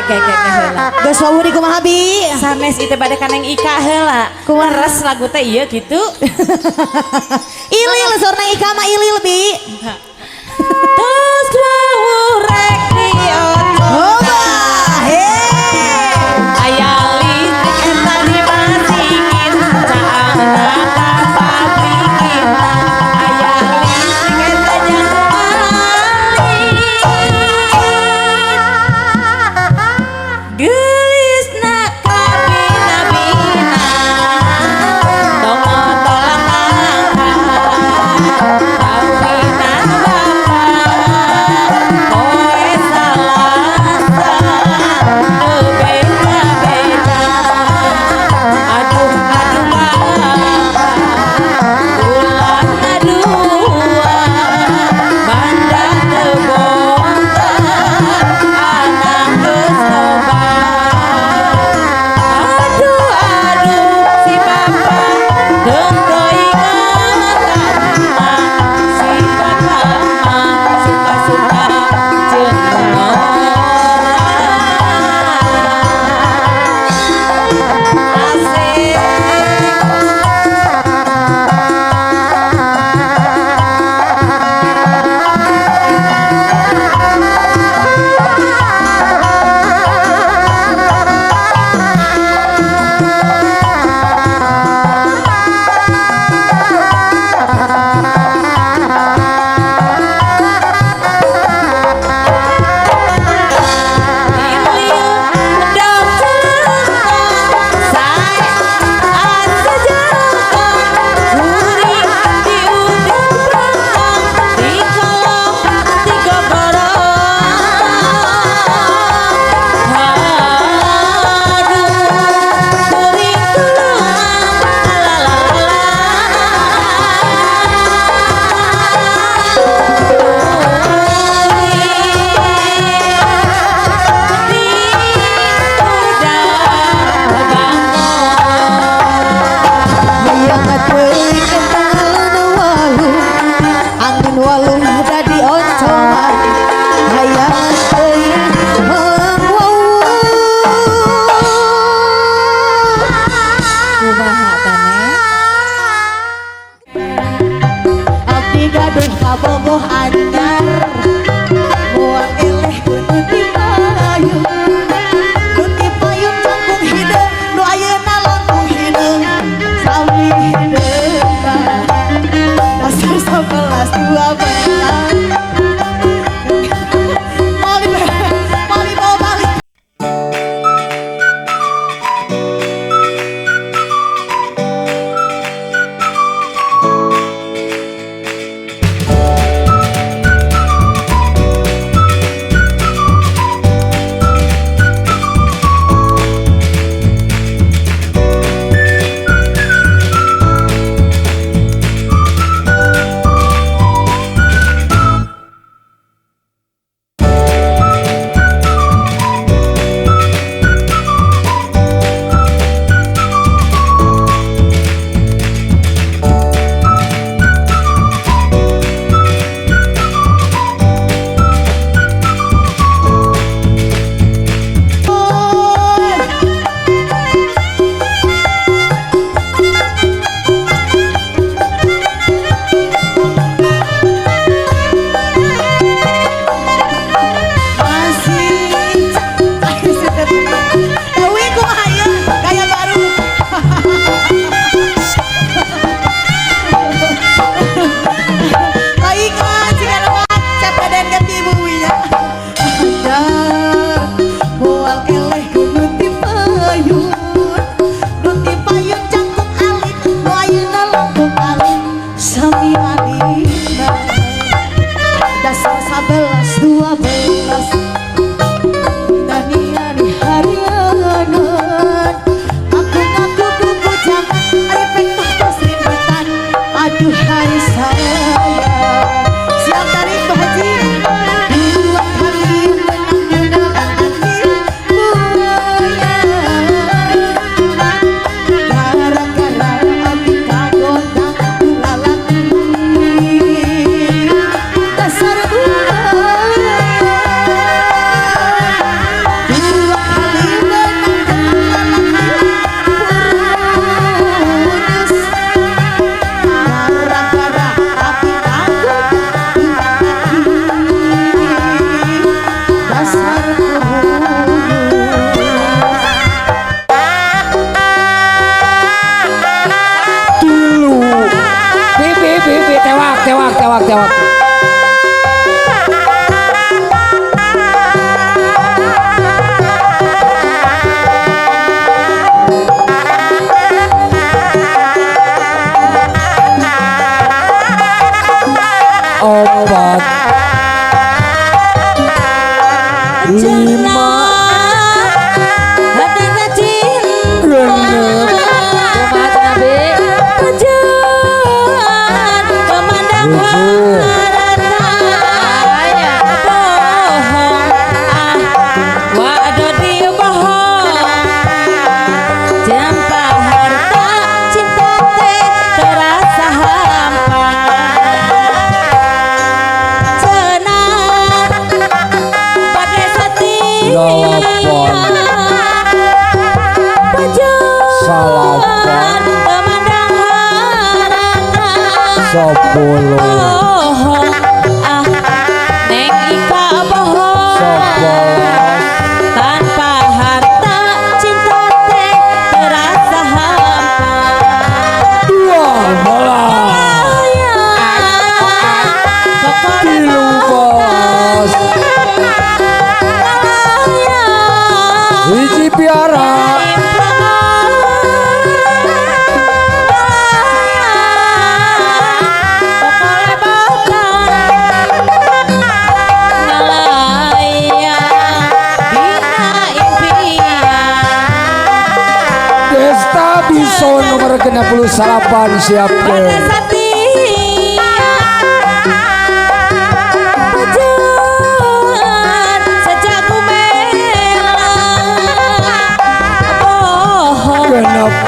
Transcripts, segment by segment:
Ke ke ke heula. Geus wawuh di kumaha, Bi? Sanes itu bade ka Neng Ika heula. Kumaha? Leres lagu teh ieu gitu. Ilil saur Neng Ika mah ilil, Bi. Tos wawuh rek dioto. Hoba, hei. Aya listrik eta dimasingin, caangna ka pabrikin. Aya listrik eta jang alit. Geulisna kabina-bina, tong tolak angkat. Kawinan bapak poe Salasa, teu beda-beda. Aduh aduh bapak, ulah ngadua, banda teu boga, anak geus loba. Aduh aduh si bapak, teu inget ka emak, si bapak mah suka-suka jeung ngora. Asik. Ilil dong celengkong, sae asa jangkong, kuring diudeng brengkong, di kolong tigogorong. Aduh, kuring tulungan, lalalala. Hayang teuing eta angan waluh, angan waluh dadi oncoman. Hayang teuing melang wawuh. Kumaha teh, Neng? Abdi gaduh kabogoh anyar, moal eleh ku nu ti payun. Nu ti payun langkung hideung, nu ayeuna langkung hideung, sami hideungna. Dasar 11-12. Mali mali bawa balik. Tewak tewak tewak tewak. Opat lima genep tujuh delapan salapan 10 11 tanpa harta cinta teh terasa hampa. 12 13 hiji piara Desta Bison nomor 68 siapkan.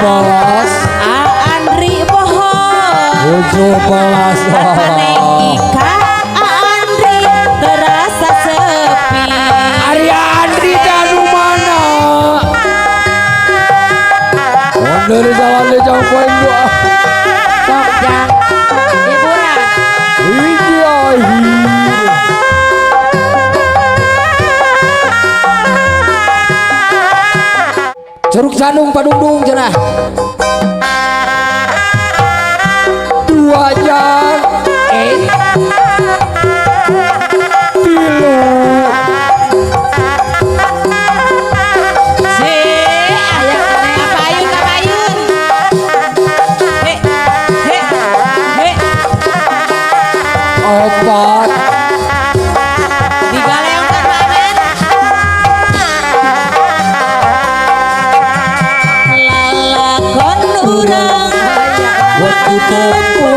Belas Andri bohong 17 Ika Andri terasa sepi. Arya Andri danu mana? Mundur jalan di jauh poin dua. Sok jang hiburan. Hiji akhir. Curug Candung Padungdung cenah. 2 jam 3 Si aya kapayun kapayun. He he he 4 digaleong ka amen. Lalakon urang waktu tepung